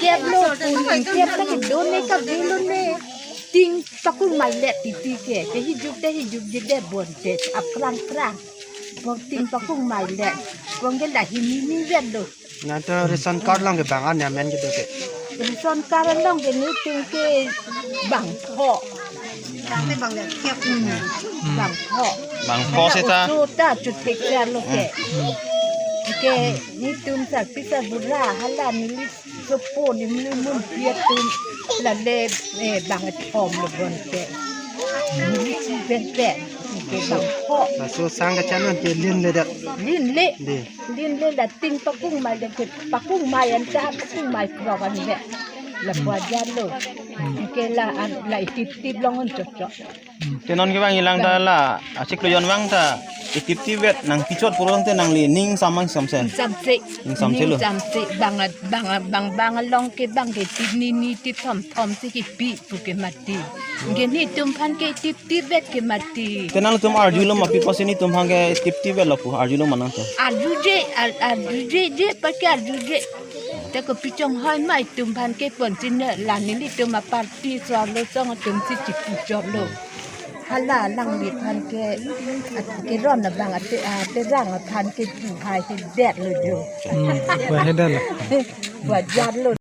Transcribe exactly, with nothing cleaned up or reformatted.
Tep lo, pun tep ta kedo ne, kave lo ne. Ting pakung mai le titi ke, ke hijuk te hijuk je de bon te, ap krang krang. Bon ting pakung mai le, bon ke la hini ni vet lo. Nangtum ration card along ke bang an amen kedo ke? Ration card along ke netum ke bangpho. Hmm. Bangpho. Bangpho seta. Oso ta chuthek cha lo ke. Hmm. Ke netum sa pisa bura hala neli sopo neli mun dia tum lale, eh, bang thom lo bon ke. Neli si pen pen. Ke bangpho. Laso sang kachanun ke lin le dak. Lin le. Lin. Lin le la ting pakung mai le ke pakung mai an ta pakung mai krok an le. La pua ja lo. Ke la an la itip tip long an chok chok. Te non ke bang ilang ta la achiklo jon vang ta itip tip vet nangpi chot pulotangte nangli ning samang samse. Samse. Ning samse lo. Ning samse bang a-, bang a-, bang bang along ke bang ke tip ni ni tip thom thom si kipi pu ke mati. Ke netum aphan ke tip tip vet ke mati. Te nangtum arjulo ma pi pusi netum aphan ke tip tip vet lo pu arjulo ma nangtum? Arjuje, ar-, arjuje je pa ke arjuje. Te kopi chonghoi ma itum aphan ke pon chine la nelitum aparty sor lo song atum si chipu chot lo. Hala alangli aphan ke, at-, keron abang ate, ah, Terang aphan ke pu hai ke det lo jo. Hmm, pu hai det lo. Pu jat lo.